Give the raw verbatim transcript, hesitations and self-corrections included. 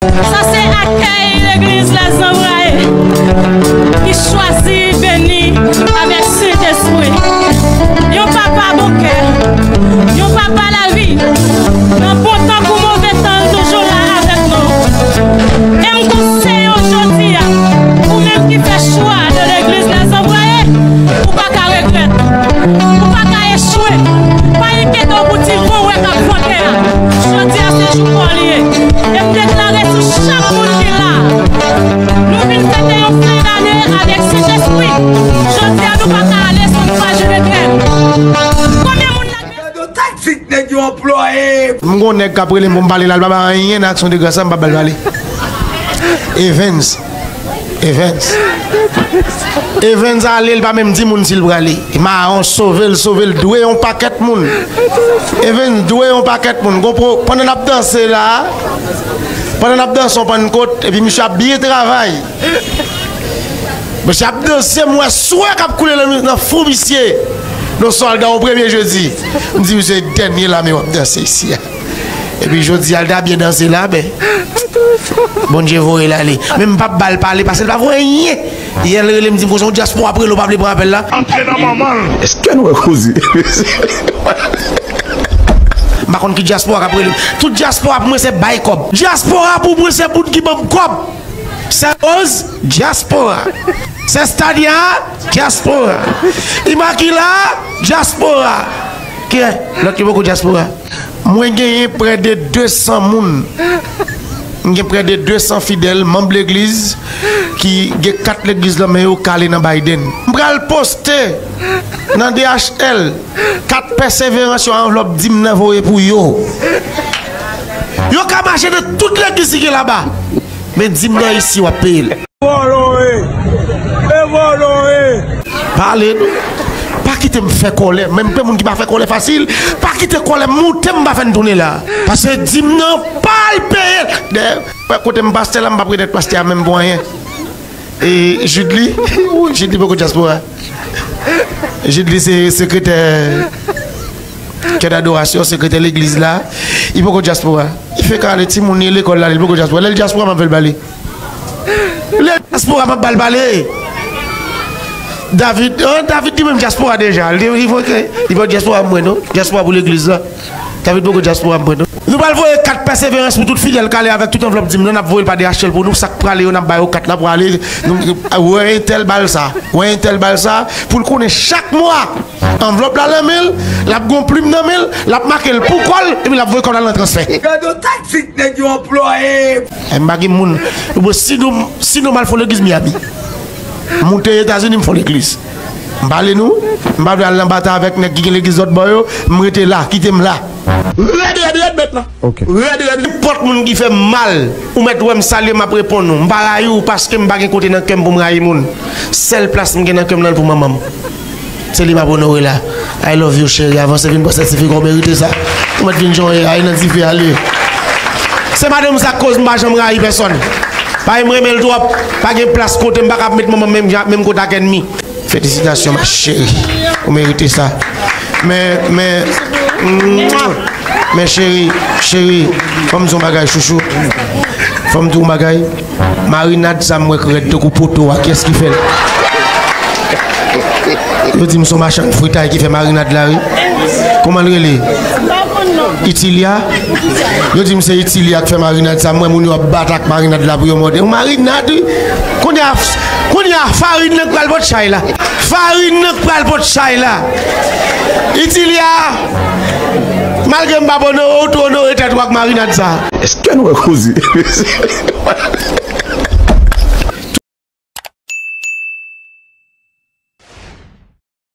Sa se akèy legliz Lèzanvwaye ki chwazi beni avèk Sentespri. Yon papa bon kè, yon papa lavi, nan bon tan kou move tan, l toujou la avèk nou. E m konseye w jodi a, ou menm ki fè chwa de legliz Lèzanvwaye, ou pa ka regrèt, ou pa ka echwe, pa enkyete w pou ti van wè k ap vante a. Jodi a se jou pa w li ye. E m deklare sou chak moun ki la, nou vin fete yon fen dane avèk Sentespri. Jodi a nou pa ka ale san nou pa jwenn regrèt. Konbyen moun la Gade taktik nèg yo anplwaye. M gon nèg k ap rele m pou m pale la, l pa bay anyen nan aksyon de gras la, m p ap ba l pale. Evens. Evens. Evens ale, l pa menm di moun si l prale. Mawon sove l, sove l, dwe yon pakèt moun. Evens dwe yon pakèt moun. Gon pro, pandan n ap danse la, pandan n ap danse yon pannkot, epi misye ap byen travay. Mesye ap danse, m wè swè k ap koule nan, nan fou misye. Non sòlda yon premye jedi. M di, "Misye, dènye lame w ap danse isi a." Epi jodi a, l ta byen danse la, men Bondye voye l ale. Men m p ap ba l pale, paske l pa voye anyen. Yè l rele m, di m konsa, yon dyaspora ap rele w, pa vle pran apèl la. Antre nan manman l. Èske nou wè koze? M pa konn ki dyaspora k ap rele m. Tout dyaspora pou mwen se bay kòb. Dyaspora pou mwen se moun ki ban m kòb. Sè Rose, dyaspora. Sè Stadia, dyaspora. Imakila, dyaspora. Ki lòt ki poko dyaspora? Mwen genyen prè de de san moun. M gen prè de de san fidèl, manm legliz, ki gen kat legliz nan men yo kale nan Biden. M pral poste nan D H L kat pèseverans yo, anvlòp dim nan voye pou yo. Yo ka mache nan tout legliz ki gen laba. Men dim nan isi w ap peye l. Vòlò e, e vòlò e. Pale nou. Pa kite m fè kòlè. Menm gen moun ki pa fè kòlè fasil. Pa kite kòlè moute m pa fè n tounen la. Paske dim nan pa al peye l. Dayè, kote m pastè la, m p ap rekonèt pastè a menm pou anyen. E Jidli, Jidli poko dyaspora. Jidli se sekretè kè dadorasyon, sekretè legliz la. Li poko dyaspora. Li fèk ale timoun li lekòl la, li poko dyaspora. Lè l dyaspora, m ap fè l pale. Lè l dyaspora, m ap ba l pale. David, an, David li menm dyaspora deja. Li, li, li pa dyaspora mwen non. Dyaspora pou legliz la. David poko dyaspora mwen non. Nou pral voye kat pèseverans pou tout fidèl k ale avèk tout anvlòp dim nan, n ap voye l pa D H L pou nou, sa k prale yo, n ap ba yo kat la pou ale. Nou, wè entèl ba l sa, wè entèl ba l sa, pou l konnen chak mwa, anvlòp la nan men l, l ap gon plim nan men l, l ap make l pou kò l, epi l ap voye kòb la nan transfè. Gade yon taktik nèg yo anplwaye. E m pa gen moun, si nou, si nou m al fon legliz Miami. Moute Etazini, m fon legliz. M pale nou, m pa vle al nan batay avèk nèg ki gen legliz lòt bò yo, m rete la, kite m la. Rèd, rèd, rèd, mèt la. Ok. Rèd, rèd. Nenpòt moun ki fè m mal, ou mèt wè m salye, m ap reponn ou. M pa rayi w paske m pa gen kote nan kè m pou m rayi moun. Sèl plas m gen nan kè m nan pou manman m. Se li m ap onore la. I love you, cheri. Avanse vin pran sètifika, ou merite sa. Ou mèt vin jan w ye a, nan dife ale. Se madanm sa k koz m pa janm rayi pèsòn. Paske m renmen l twòp. Pa gen plas kote m pa ka ap met manman m menm jan, menm kote ak ènmi. Felisitasyon, ma chérie. Ou merite sa. Men, men, men cheri, cheri, fò m di w yon bagay, chouchou. Fò m di w yon bagay. Marinad sa m wè k rèd tankou poto a, kiyès ki fè l? Yo di m se yon machann fritay ki fè marinad la, wi. Kòman l rele? Itilia? Yo di m se Itilia k fè marinad sa. M wè moun yo ap bat ak marinad la pou yo mòde. Yon marinad, wi. Kounye a, kounye a, farin nan k pral pot chay la. Farin nan k pral pot chay la. Itilia, malgre m pa onore w, ou tou onore tèt ou ak marinad sa. Èske nou wè koze?